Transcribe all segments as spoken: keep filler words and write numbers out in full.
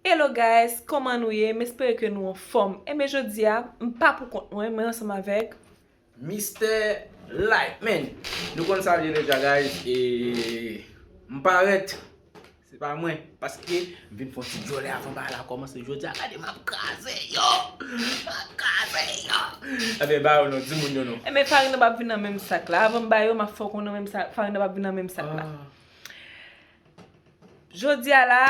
Hello guys, kòman nou ye? M espere ke nou anfòm. Enben jodi a, m pa pou kont mwen, mwen ansanm avèk Mister Lightman. Nou konn sa l ye deja guys, e m parèt, se pa mwen, paske m vin fè yon ti djòlè avan bagay la kòmanse. Jodi a gade m ap kraze yo, m ap kraze yo. Enben ba yo non, di moun yo non. Enben farin nan p ap vin nan menm sak la, avan m ba yo, m ap fè w konnen menm sa, farin nan p ap vin nan menm sak la. Jodi a la,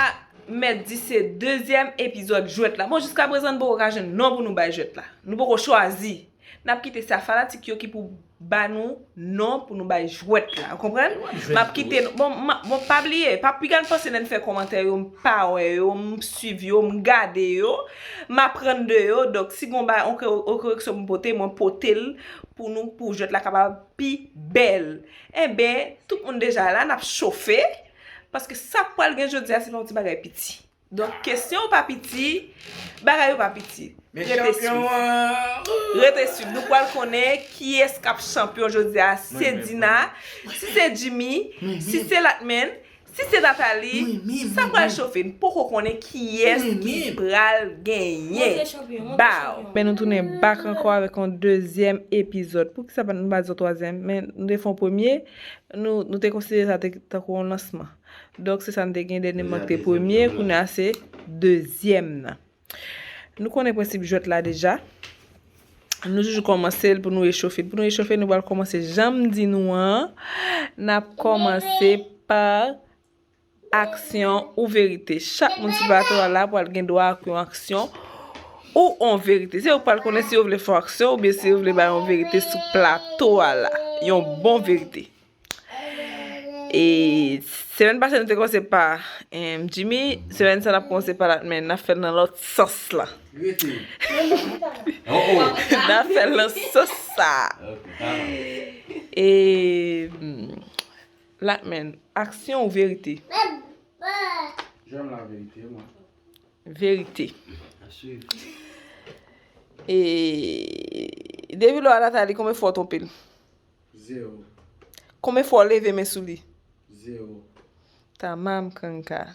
m mèt di se dezyèm epizòd jwèt la. Bon, jiskaprezan, n poko ka jwenn non pou nou bay jwèt la. Nou poko chwazi. N ap kite se a fanatik yo ki pou ba nou non pou nou bay jwèt la. Ou konprann? M ap kite nou. Bon, m, bon, pa bliye, pa piga n panse lè n fè kòmantè yo, m pa wè yo, m swiv yo, m gade yo, m aprann de yo. Donk, si gon ba, on kore-, on koreksyon pou m pote, mwen pote l pou nou, pou jwèt la kapab pi bèl. Enben, tout moun deja la, n ap chofe. Paske sa k pral gen jodi a, se pa yon ti bagay piti. Donk, kesyon yo pa piti, bagay yo pa piti. Men rete chanpyon swiv. An! Rete swiv. Nou pral konnen kiyès k ap chanpyon jodi a. Si se Dina, si se Jimmy, si se Latman, si se Nathalie, sa pral chofe. N poko konnen kiyès ki pral genyen. Bow! Men nou tounen back ankò avèk yon dezyèm epizòd. Poukisa pa nou pa di yon twazyèm? Men nou te fè yon premye, nou, nou te konsidere sa te, tankou yon lansman. Donk, se sa n te gen dènyèman ki te premye, kounye a se dezyèm nan. Nou konnen prensip jwèt la deja. Nou toujou kòmanse l pou nou rechofe l. Pou nou rechofe, nou pral kòmanse jan m di nou an. N ap kòmanse pa aksyon ou verite. Chak moun sou plato a la pral gen dwa ak yon aksyon ou yon verite. Se yo k pral konnen si yo vle fè yon aksyon oubyen si yo vle bay yon verite sou plato a la. Yon bon verite. E semèn pase nou te kòmanse pa, em, Jimmy, semèn sa n ap kòmanse pa Latman, n ap fè l nan lòt sans la. Rete. Oh, oh. N ap fè l nan sans sa. Ok, sa va. E, mm, Latman, aksyon ou verite? J'aime la vérité, moi. Verite. A swiv. E, depi lò a Nathalie, konbyen fwa w twonpe l? Zewo. Konbyen fwa w leve men sou li? Zewo. Tamam kanka.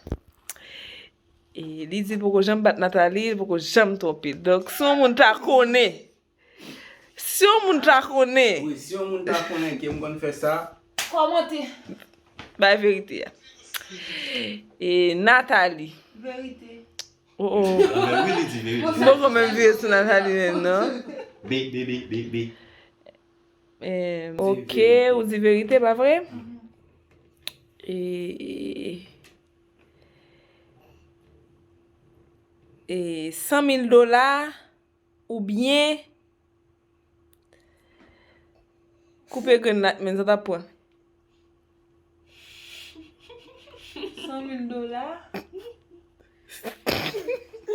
E li di l poko janm bat Nathalie, li poko janm twonpe l. Donk, si yon moun ta konnen, si yon moun ta konnen. Wi, si yon moun ta konnen ke m konn fè sa. Kòmante. Bay verite a. E Nathalie. Verite. Oh, oh. Anben, wi, li di verite. M poko menm vire sou Nathalie menm, non. Be, be, be, be, be. Eh, ok, ou di verite, pa vre? E, e san mil dola oubyen koupe grenn Latman, sa t ap pran? San mil dola?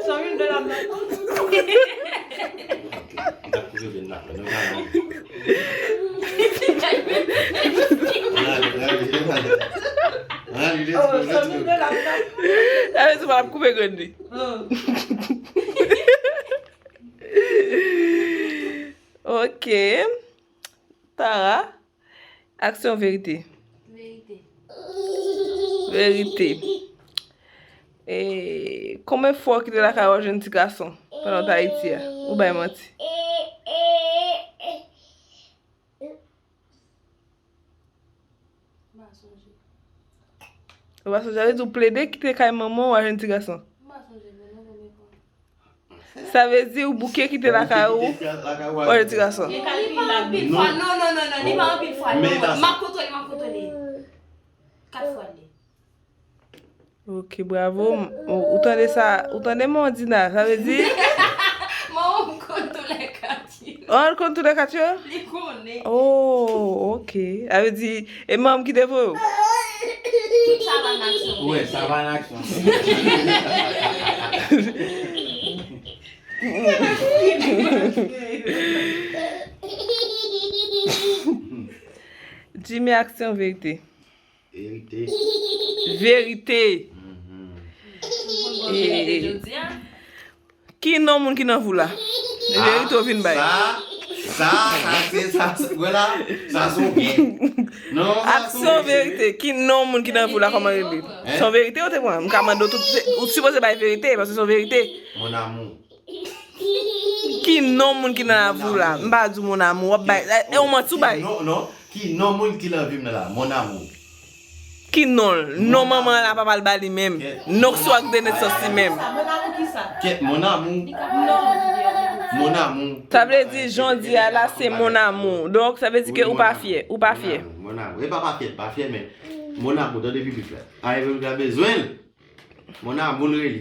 San mil dola m nan kont. M t ap koupe grenn nan, men nou pa nan. Ann ale, ann ale, ann ale. Ann ale, let's go, let's go. San mil dola m nan. Sa vle di w pa t ap koupe grenn li. Ok. Tara. Aksyon, verite? Verite. Verite. E, konbyen fwa w kite lakay ou al jwenn ti gason pandan w t Ayiti a? Ou bay manti? M pa sonje. Ou pa sonje? Sa vle di w plede kite kay manman w al jwenn ti gason? M pa sonje, men non, konbyen fwa? Sa vle di ou bouke kite lakay ou. Ou kite lakay ou al jwenn ti gason. Li pa anpil fwa. Non, non, non, non, non, li pa anpil fwa. Non, m ap kontwole, m ap kontwole. Kat fwa li ye. Ok, bravo. Ou, ou tande sa, ou tande manman Dina, sa vle di? Manman m konn tou lè kat yo. Oh, l konn tou lè kat yo? Li konnen. Oh, ok. Sa vle di, e manman ki te voye w? Tout sa pa nan aksyon. Wi, sa pa nan aksyon. Jimmy, aksyon, verite? Verite. Verite. Mhm. E, ki non moun ki nan vou la? Verite ou vin bay? Sa, Sa, sa se, sa se, wè la, sa se yon gen. Non, sa se yon gen. Aksyon verite. Ki non moun ki nan vi w la, kòman rele? Hein? Se yon verite ou te pran? M ka mande w tout, se- ou sipoze bay verite, paske se yon verite. Mon amour. Ki non moun ki nan lavi w la? M pa di w mon amour, w ap bay, e, e yon manti w bay. Non, non. Ki non moun ki nan vi m nan la? Mon amour. Ki non l? Non manman l la, papa l ba li menm. Non k sou ak de nesans li menm. Mon amour ki sa? Kèt, mon amour. Mon amour. Sa vle di, jan w di a la, se mon amour. Donk, sa vle di ke ou pa fyè, ou pa fyè. Mon amour. E pa pa fyè, pa fyè, men mon amour, tande piblik la. A, piblik la bezwen l. Mon amour l rele.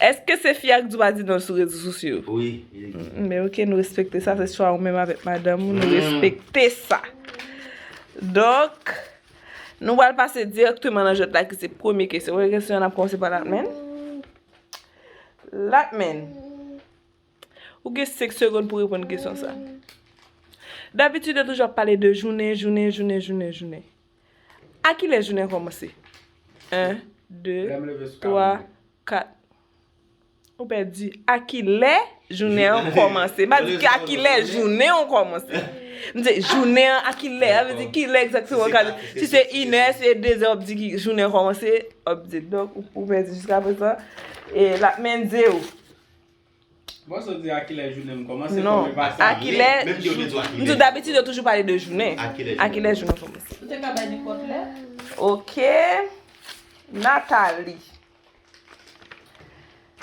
Èske se fi a k di w pa di non l sou rezo sosyo yo? Wi. Mm, men oke, nou respekte sa, se chwa ou menm avèk madanm ou, nou respekte sa. Donk, nou pral pase dirèkteman nan jwèt la ki se premye kesyon. Premye kesyon an, n ap kòmanse pa Latmèn. Latmèn, ou gen senk segonn pou reponn kesyon sa. Dabitid, yo toujou ap pale de jounen, jounen, jounen, jounen, jounen. A kilè jounen an kòmanse? En, de, twa, kat. Ou pèdi. A kilè jounen an kòmanse? M pa di a kilè jounen an kòmanse. M di jounen an a kilè? Sa vle di kilè egzakteman w ka di. Si se inè, si se dezè, w ap di ki jounen an kòmanse, w ap di. Donk, ou, ou pèdi jiskaprezan. E Latmèn zewo. Bon, sa w di a kilè jounen m kòmanse, non, kòm e pa sa. A kilè jou-, m di w, dabitid, yo toujou pale de jounen. A kilè jounen kòmanse? Ou te ka bay nenpòt lè. Oke. Nathalie.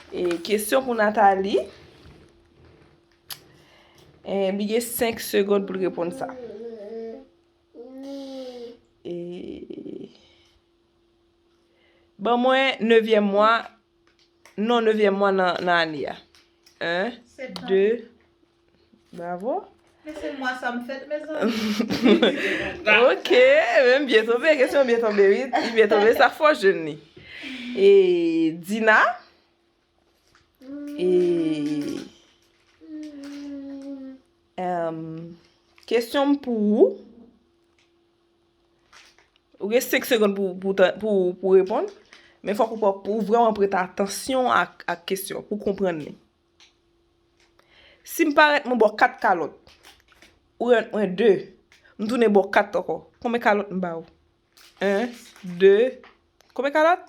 E kesyon pou Nathalie. E, li gen senk segonn pou l reponn sa. E, ban mwen nevyèm mwa, non nevyèm mwa nan, nan ane a. En, de, bravo. Men se mwa sa m fèt, mezanmi. Oke, men byen tonbe, kesyon byen tonbe, wi. Li byen tonbe, sa fò jwenn li. E Dina, e, em, kesyon m pou ou. Ou gen senk segonn pou, pou, pou, pou reponn, men fòk ou, pou, pou vrèman prete atansyon ak, ak kesyon, pou konprann li. Si m parèt, mwen ba w kat kalòt, ou rann mwen de, m tounen ba w kat ankò, konbyen kalòt m ba w? En, de, konbyen kalòt?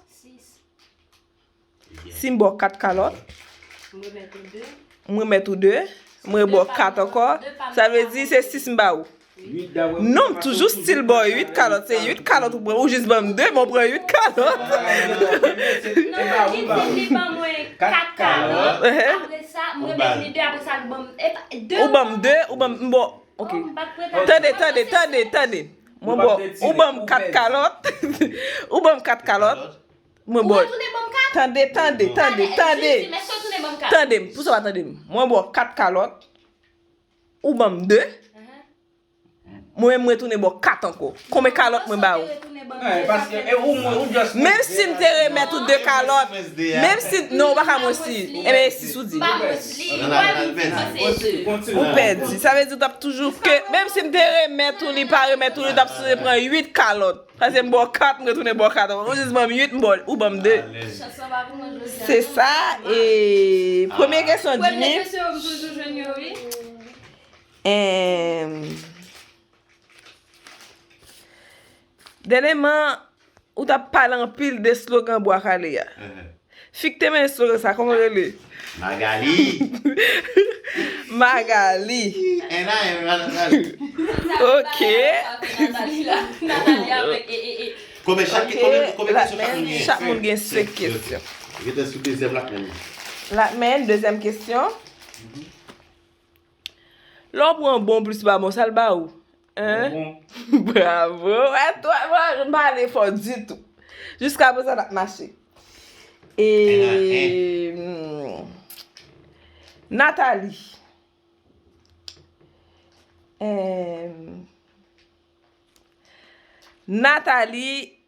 Si m ba w kat kalòt, m remèt ou de, m remèt ou de, m ba w kat ankò, sa vle di se sis m ba ou. Non, m toujou still ba w uit kalòt, se uit kalòt ou pran, ou jis ban m de, men w pran uit kalòt. Non, li di li ban mwen kat kalòt, apre sa, m remèt li de, apre sa, li ban m, epa, de. Ou ban m de, ou ban m, m ba w, ok. Tande, tande, tande, tande. Mwen ba w, ou ban m kat kalòt, ou ban m kat kalòt. Mwen ba w. Tande, tande, tande, tande. Tande m, pou sa w pa tande m. Mwen ba w kat kalòt. Ou ban m de. Mwen menm, mwen retounen ba w kat ankò. Konbyen kalòt mwen ba ou? Menm si m te remèt ou de kalòt, menm si, non, ou pa ka mwen si. Enben, e sis ou di. Ou pèdi. Sa vle di w t ap toujou ke, menm si m te remèt ou li, pa remèt ou li, w t ap sipoze pran uit kalòt. Paske m ba w kat, m retounen ba w kat ankò. Ou jis ban m uit, m ba w, ou ban m de. Se sa, e premye kesyon, Jimmy. Premye kesyon, m toujou jwenn yo, wi. Em, dènyèman, ou t ap pale anpil de slogan Bwa Kale a. Fi k te mennen slogan sa, kòman l rele? Magali. Magali. M A G, Magali. Ok. Nathalie la. Nathalie avèk, e, e, e. Konbyen chak, konbyen, konbyen kesyon chak moun gen? Chak moun gen senk kesyon. Rete sou dezyèm Latmèn. Latmèn, dezyèm kesyon. Lè w pran bon plis pa bon, sa l ba ou? Hein? Bon. Bravo. Wè, twa, wè, m pa ale fò ditou. Jiskaprezan, n ap mache. E, hmm, Nathalie. Em, Nathalie,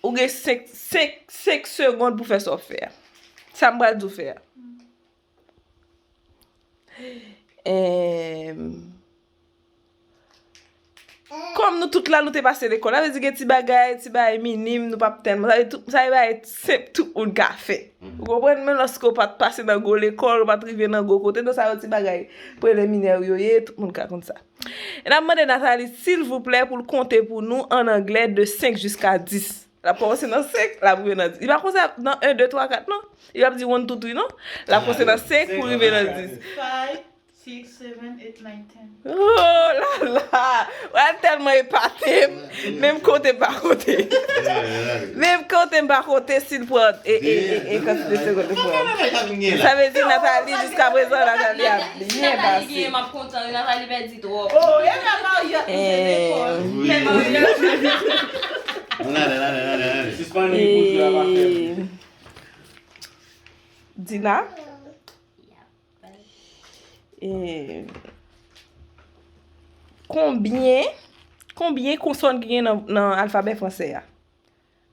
ou gen senk, senk, senk segonn pou fè sa w fè a. Sa m pral di w fè a. Em, Kòm nou tout la, nou te pase lekòl. Sa vle di gen ti bagay, ti bagay minim, nou p ap tèlman. Sa vle di tout, sa vle bagay senp, tout moun ka fè. Ou konprann? Menm lòske w pa t pase nan gwo lekòl, ou pa t rive nan gwo kote, non, sa yo ti bagay preliminè yo ye, tout moun ka konn sa. E n ap mande Nathalie, silvouplè, pou l konte pou nou an anglè de senk jiska dis. L ap kòmanse nan senk, l ap rive nan dis. Li pa konsa nan en, de, twa, kat, non. Li p ap di one, two, three, non. L ap kòmanse nan senk pou rive nan dis. Five, six, seven, eight, nine, ten. Oh la la! Wè, tèlman epate m. Menm kote m pa konte. Menm kote m pa konte, si l pran e, e, e, e kantite segonn li pran. Sa vle di Nathalie, jiska prezan, Nathalie ap byen pase. M ap kontan, Nathalie pèdi twòp. Oh, e pa Maria ki te lekòl. Men Maria. Ann ale, ann ale, ann ale, ann ale. Sispann ri pou jwe a pa fè. Dina? E, konbyen, konbyen konsòn ki gen nan, nan alfabè fransè a?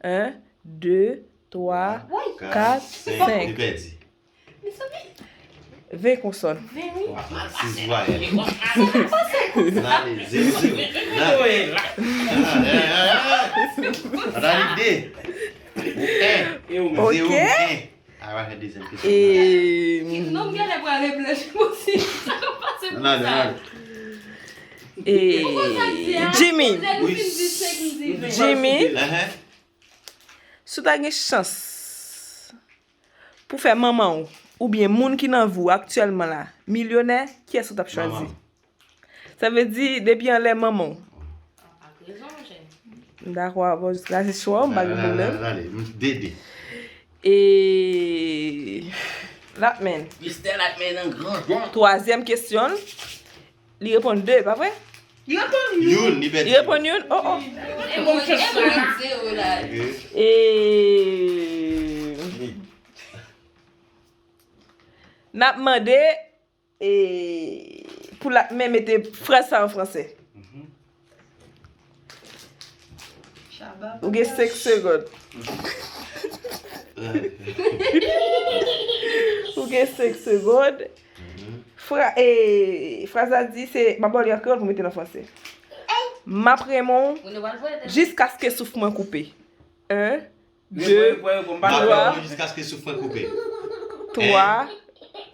En, de, twa, kat, senk. Li pèdi. Ven konsòn. Sis vwayèl. N ale, zewo, zewo. N ale. N ale, de. Ou en. Zewo, en. Ala yon dezyèm kesyon. E, non, m genlè pral replèchi pou si sa k ap pase pou sa. E, Jimmy. Jimmy. Si w ta gen chans pou fè manman w oubyen moun ki nan vi w aktyèlman la milyonè, kiyès ou t ap chwazi? Sa vle di, depi anlè manman w. Ak rezon, monchè. M dakò avè w jiska se chwa w, m pa gen pwoblèm. N ale, n ale, n ale. M dede. E, Latman. Mistè Latman nan gran. Twazyèm kesyon l, li reponn de, pa vre? Li reponn youn. Youn, li pèdi. Li reponn youn? Oh, oh. E mwen, e mwen, zewo la. E, n ap mande, e, pou Latman mete fraz sa an fransè. Ou gen senk segonn. Ou gen senk segonn. Fra, e, fraz la di se, m ap ba w li an kreyòl pou mete l an fransè. M ap renmen w jiskaske souf mwen koupe. En, de, twa. M ap renmen w jiskaske souf mwen koupe. Twa.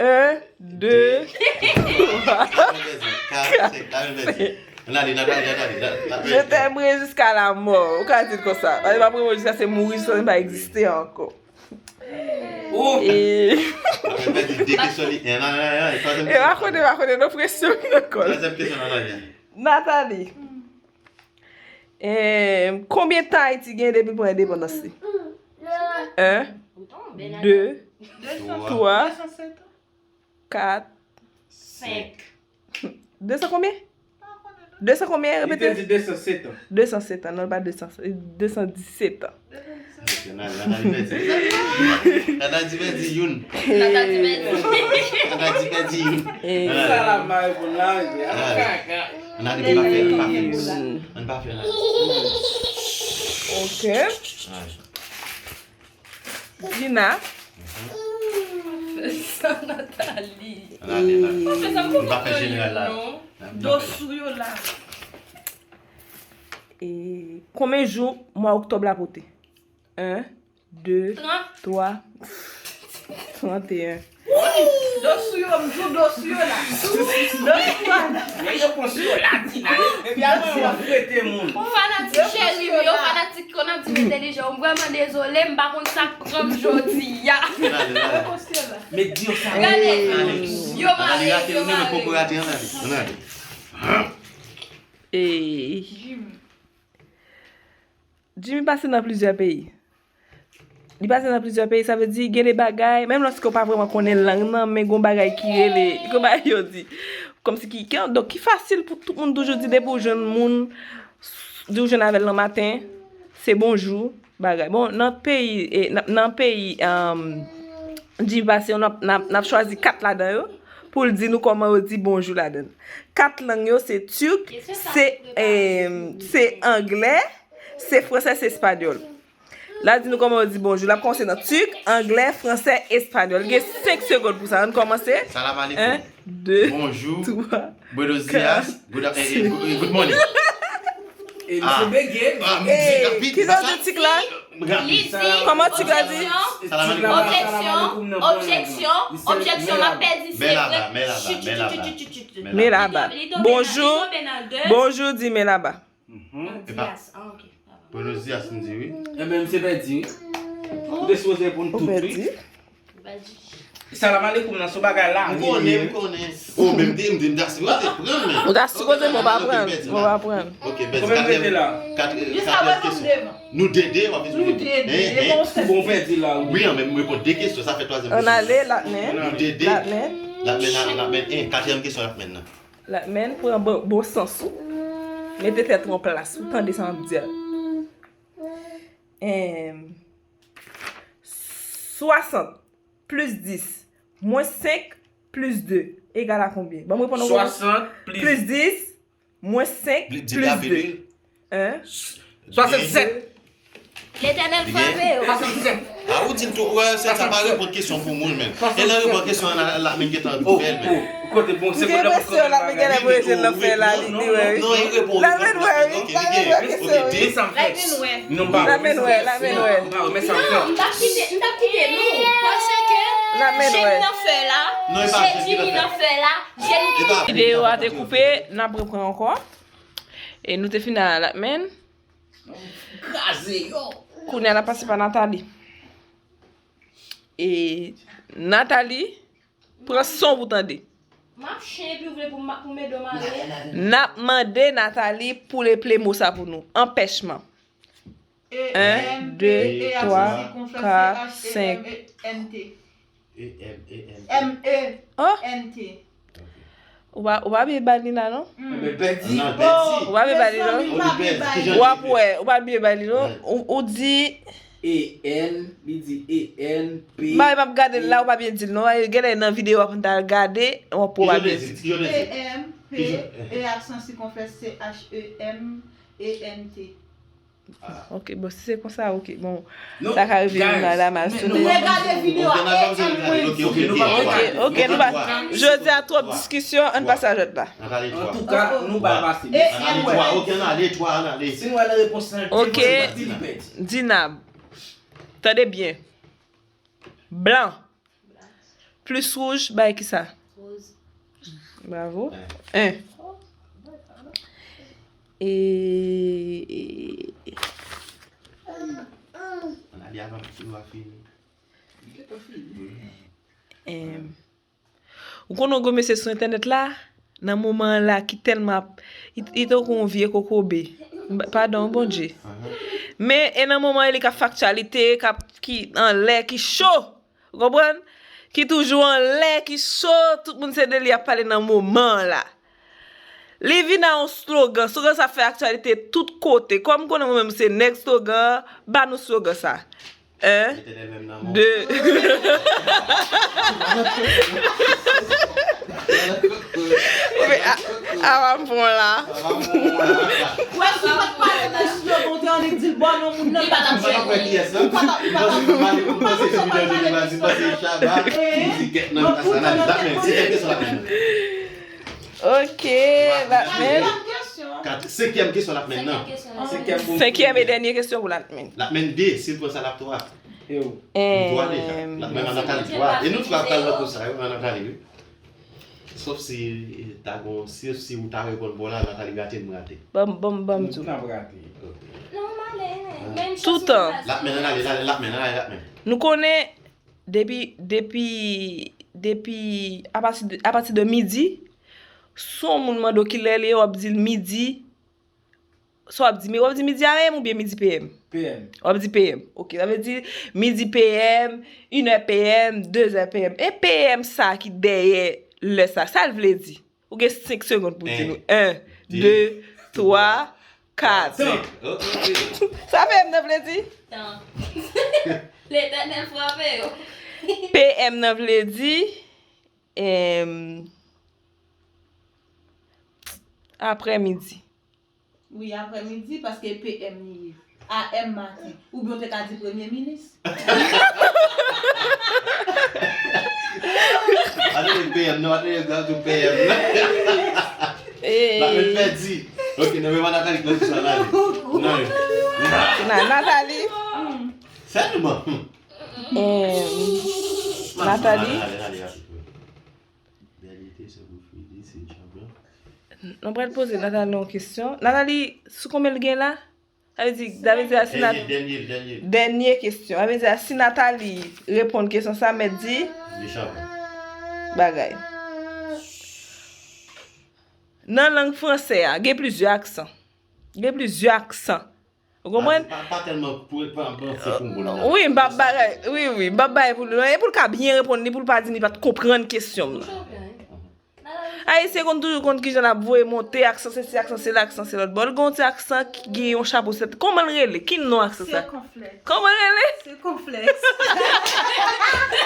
En, de, twa. Kat, senk. N ale, n ale, n ale, n ale. Je t'aimerai jusqu'à la mort. Ou ka di l konsa. Paske m ap renmen w jiskaske m mouri, jiskaske m pa egziste ankò. E, e pa konnen, pa konnen, nan presyon ki nan kò l. Twazyèm kesyon, Nathalie. Nathalie. Em, konbyen tan Ayiti gen depi l pran endepandans li? En, de, twa, kat, senk. De san konbyen? De san konbyen? Repete. Li te di de san sèt an. De san sèt an, non, pa de san, de san disèt an. Nathalie pèdi youn. Nathalie pèdi youn. Sa la mare pou lanje. Ann ale, ann pa fè, ann pa fè. Ann pa fè la. Ok. Dina. Fè sa, Nathalie. Ann ale, ann ale. Ann pa fè jeneral la. Dosou yo la. E konbyen jou mwa oktòb la pote? En, de, twa, tranteyen. Dosou yo, m jou dosou yo la. Dosou yo la. Men repons yo la, Dina. Epi al fè w ap rete moun. Fanatik cheri m yo, fanatik ki konn ap di m entèlijan, m vrèman dezole, m pa konn sa k pran m jodi a. Met di yo sa. Gade, yo mare, yo mare. Ann ale. Jimmy pase nan plizyè peyi. Li pase nan plizyè peyi, sa vle di gen de bagay, menm lòske w pa vrèman konnen lang nan, men gon bagay ki rele, gon bagay yo di, kòmsi ki, ki, donk, ki fasil pou tout moun toujou di, depi w jwenn moun, di w jwenn avè l nan maten, se bonjou, bagay. Bon, nan peyi, e, nan, nan peyi, um, Jimmy pase, n ap, n ap, n ap chwazi kat ladan yo, pou l di nou kòman yo di bonjou ladan l. Kat lang yo, se tuk, se, em, se anglè, se fransè, se espanyòl. L ap di nou kòman yo di bonjou. L ap kòmanse nan tuk, anglè, fransè, espanyòl. Gen senk segonn pou sa. Ann kòmanse. Salam alaikum. En, de, twa, kat, senk. Bonjou. Buenos dias. Good, eh, eh, good, eh, good morning. E misye bege. Ki lòt tig la? Kòman tig la di? Objeksyon, objeksyon, objeksyon, m ap pèdi, se vre. Melaba. Bonjou. Bonjou, di Melaba. Dias, ah, ok. Pwono Dias, m di wi. Enben, misye pèdi wi. Ou te sipoze reponn tout wi. Salam aleikoum nan sou bagay la. M konnen, m konnen. Oh, men m te, m te, m ta sipoze pran, men. Ou ta sipoze, men w pa pran. Ou pa pran. Ok, bèz, katriyèm, katriyèm kesyon. Nou de de, w ap vin sou de de. Nou de de. Bon, pèdi la, wi. Wi, an, men m reponn de kesyon, sa fè twazyèm kesyon. Ann ale, Latmen. Nou de de. Latmen. Latmen, Latmen en, katriyèm kesyon Latmen nan. Latmen, pran bon, bon sans ou. Mete tèt ou an plas ou, tande sa m ap di a. Em, swasant plis dis mwens senk plis de egal a konbyen? Ban m reponn ankò. Swasant plis dis mwens senk plis de. Hein? Swasannsèt. Letènèl frape yo. Swasannsèt. A ou di l tou, wè, se sa pa reponn kesyon pou moun, men. E nan reponn kesyon an, la, la, men gentan fè l, men. Kote bon, se kote bon, kote bagay. Li di tou, reponn, non, non, li reponn, reponn, reponn, ok, li gen, ok, de. Sa m fè. Non, m pa. Latmen wè, Latmen wè. M pa wè, men sa m fè. M t ap kite, m t ap kite nou, paske Latmen wè. Jeni nan fè la, Jeni nan fè la, Jeni. Videyo a te koupe, n ap reprann ankò. E nou te fin a Latmen. Kraze yo. Kounye a n ap pase pa Nathalie. E Nathalie, pran son pou tande. M ap chen epi w vle pou m, pou m ede w mare. N ap mande Nathalie pou l eple mo sa pou nou. Anpèchman. En, de, twa, kat, senk. M E N T. Oh. Ou pa, ou pa bliye ba li la, non? Ou pa bliye ba li, non? W ap wè, ou pa bliye ba li, non? Ou, ou di E N, li di E N P. M ap gade l la, ou pa byen di l, non? Genlè nan videyo a pou n ta al gade, w ap wè w pa byen di. E M P, E aksan sikonflèks C H E M E N T. Ok, bon, si se konsa, ok, bon, sa ka rive nou nan la mal tounen. Ok, ok, nou pa, jodi a twòp diskisyon, ann pase a jòt la. Antouka, nou pa pase. Ok, Dinab. Tande byen. Blan. Plis wouj, bay kisa? Woz. Bravo. En. E, e, e. Ann ale avan videyo a fini. Em, ou konnen yon gwo mesye sou entènèt la, nan moman an la, ki tèlman ap, li, li tankou yon vye kokobe. Padon, Bondye. Men, e nan moman an, li k ap fè aktyalite, k ap, ki anlè, ki cho. Ou konprann? Ki toujou anlè, ki cho, tout moun se de li y ap pale nan moman an la. Li vin a yon slogan, slogan sa fè aktyalite tout kote. Kòm m konnen mwen menm se nèg slogan, ba nou slogan sa. En, de. Ou vle a, a, m pran la. Wè, si w pa t pale nan slogan, w te annik di l bon non moun nan, li pa t ap jwenn li. Li pa t ap, li pa t ap. Ok, Latmen. Kat, senkyèm kesyon Latmen nan. Senkyèm e dènye kesyon pou Latmen. Latmen de, si l pran sa, l ap twa. Twa deja. Latmen, Nathalie twa. E nou twa pral nan kou sa yo, Nathalie, wi. Sòf si ta gon, si, si ou ta reponn bon la, Nathalie rate, m rate. Ban m, ban m, ban m di w. N ap rate. Ok. Non, m ale, men. Toutan. Latmen, ann ale, ann ale, Latmen, ann ale, Latmen. Nou konnen, depi, depi, depi, apati de, apati de midi, si yon moun mande w kilè li ye, w ap di l midi, sa w ap di, w ap di midi A M oubyen midi P M? P M. W ap di P M. Ok, sa vle di midi P M, inè P M, dezè P M. E P M sa ki dèyè lè sa, sa l vle di? Ou gen senk segonn pou di nou. En, de, twa, kat. Sa P M nan vle di? Tan. Letènèl frape yo. P M nan vle di, em, aprèmidi. Wi, aprèmidi, paske P M li ye. A M maten. Oubyen w te ka di premye minis. Pa te gen P M non, pa te gen granmoun P M non. Latmen pèdi. Ok, nan men Nathalie k nan sa la. Nan, nan. Nan Nathalie. Sèlman. Em, Nathalie. Nou pral poze Nathalie yon kesyon. Nathalie, sou konbyen l gen la? Sa vle di, sa vle di a si Nat- Dènye, dènye, dènye. Dènye kesyon. Sa vle di a si Nathalie reponn kesyon sa, mèt di Li chanpyon. Bagay. Nan lang fransè a, gen plizyè aksan. Gen plizyè aksan. Ou konprann? Pa, pa tèlman pou pa panse pou moun nan. Wi, m p ap bagay. Wi, wi, m p ap bagay pou li. E pou l ka byen reponn li, pou l pa di li pa t konprann kesyon m nan. Ayisyen konn toujou konn kijan l ap voye monte, aksan sesi, aksan sela, aksan se lòt bò. L gen yon ti aksan ki gen yon chapo sèt. Kòman l rele? Ki non aksan sa? Sikonflèks. Kòman l rele? Sikonflèks.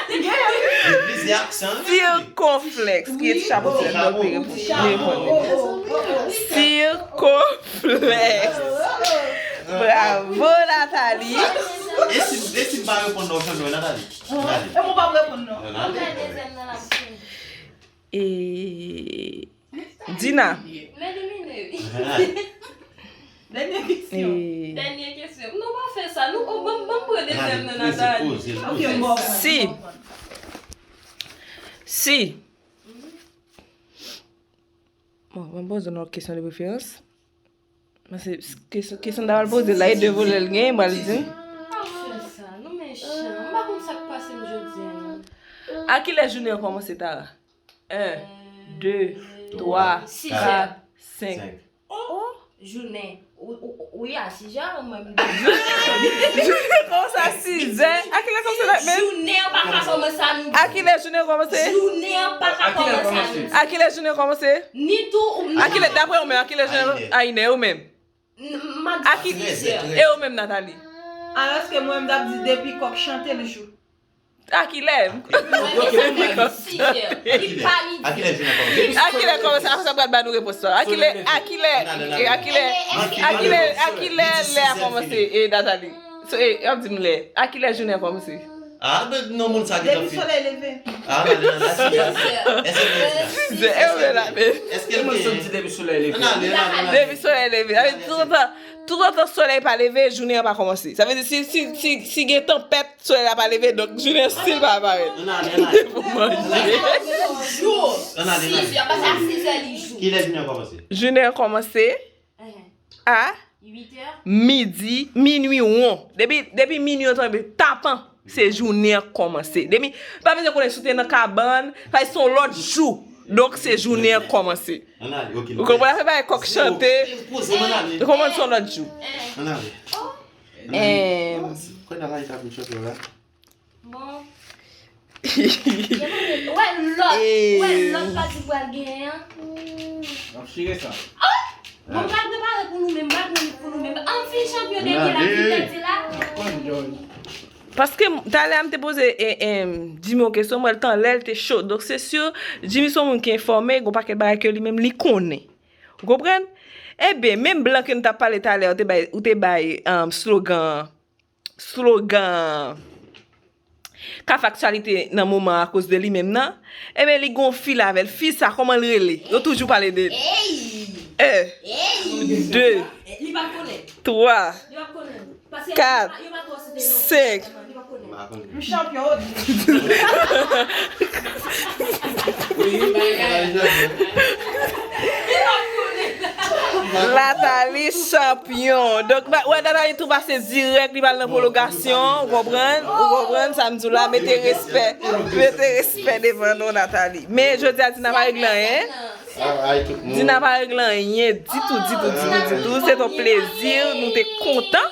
Gen plizyè aksan. Sikonflèks. Ki chapo sèt lòt peyi. Sikonflèks. Bravo, Nathalie. E si, e si m pa reponn non, chanpyon Nathalie? Nathalie. E mwen pa reponn non. Nathalie. E Dina. M elimine, wi. Nathalie. Dènye kesyon. E Dènye kesyon. Non, pa fè sa. Nou, oh, ban, ban m pran dezyèm nan, Nathalie. Poze l, Ok, poze l. m bon. Si. Si. Bon, mwen poze yon lòt kesyon de preferans. Paske kesyon, kesyon ta pral poze la, e de volè l genyen, m pral di. Pa fè sa. Nou mechan. M pa konn sa k pase m jodi a, non. A kilè jounen an kòmanse, Tara? En, de, twa, Sis kat, senk. Senk. Jounen. Ou, ou, ou, wi, a sis è, mwen, m Kòmanse a sis è. A kilè kòmanse la menm? Jounen an pa ka kòmanse a midi. A kilè jounen an kòmanse? Jounen an pa ka kòmanse a midi. A kilè jounen an kòmanse? Ni tou, ou A kilè, daprè ou menm, a kilè jounen an? A inè, ou menm? M ap A di ki- sis è. E ou menm, Nathalie? Alòske mwen, m t ap di depi kòk chante l jou. A kilè? Mwen, se sis è. Li pa midi. A kilè jounen kòmanse? A kilè kòmanse? Apre sa, pral ba nou repons la. A kilè, a kilè, a kilè, a kilè, a kilè lè a kòmanse? E Nathalie. So, e, y ap di m lè. A kilè jounen an kòmanse? Ah, ben, non, moun sa gentan Depi fin. Solèy leve. Ah, nan, nan, nan, nan. Èske l gen? E ou menm la, men. Èske l Mwen sot gen? di depi Solèy leve. Nan, nan, nan, nan. Depi Solèy leve. Sa vle di, toutotan, toutotan Solèy pa leve, jounen an pa kòmanse. Sa vle di, si, si, si, si gen tanpèt, Solèy la pa leve, donk jounen an still pa parèt. Nan, nan, nan. Pou manje. Jou. Nan, nan, nan. Sis è, paske a sis è li jou. Kilè jounen an kòmanse? Jounen an kòmanse a Uit è. midi, minwi won. Depi, depi minwi an tonbe tapan, se jounen an kòmanse. Depi, pa bezwen konnen si w te nan kabann, paske se yon lòt jou. Donk, se jounen an kòmanse. Nan, nan, ok. Ou konprann? Afè bagay kòk chante. Poze, nan, nan. Ou konprann se yon lòt jou. Nan, nan. Em. Kwè nan la, li ta vin chante la. Bon. Wè lòt, wè lòt pati pral genyen an. N ap chire sa. Bon, pral prepare pou nou menm, pral pran pou nou menm. An fin chanpyon dènye la, ki pèdi la. Paske m- talè a m te poze e, e, Jimmy yon kesyon, mwen, l tan lè l te cho. Donk, se si Jimmy se yon moun ki enfòme, gon pakèt bagay ke li menm li konnen. Ou konprann? Ebyen, menm blan ke nou t ap pale talè a, ou te bay, ou te bay um, slogan, slogan Kafaktyalite nan moman akoz de li menm nan. Ebyen, li gon fi l avè l. Fi sa, kòman l rele? Yo toujou pale de li. E, de, twa, kat, senk. M chanpyon. Nathalie chanpyon. Donk, wè, Nathalie tou pase dirèk, li pral nan pwologasyon. Ou konprann? Ou konprann sa m di w la? Mete respè. Mete respè devan non, Nathalie. Men jodi a, Dina pa regle anyen. Dina pa regle anyen ditou, ditou, ditou, ditou. Se ton plezi, nou te kontan.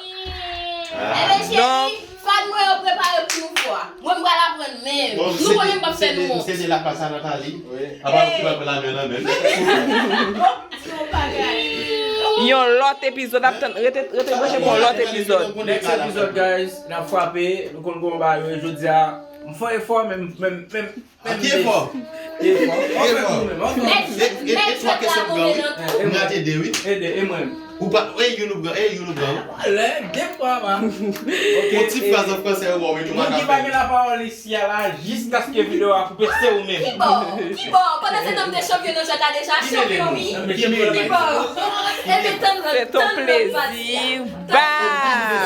Ebyen, cheri, fad mwen yo prepare pou nou fwa. Mwen, m pral aprann menm. Nou konnen m p ap fè nou wont. Se de la plas a Nathalie. Apa ou pral pran la men nan men. Yon lòt epizòd ap tann. Rete, rete branche pou yon lòt epizòd. Next episode, guys, n ap frape. Nou konn kòman bagay yo ye jodi a. M fè efò, men, men, men, men Anpil efò. Mèt jwèt la move nan tou. M rate de, wi. Ede, e mwen. Ou pa, e youn ou pran, e youn ou pran, wi. Lè, gen pwa pa. Yon ti fraz an fransè, yo ba w, men tou pa ka fè. Moun ki pa gen lapawòl isi a la, jiskaske videyo a koupe, se ou menm. Kibò? Kibò? Pandan se tan m te chanpyon nan jwèt la deja, chanpyon, wi. Kibò? Ebyen, tann lòt, tann lòt pati a. Tann lòt pati a.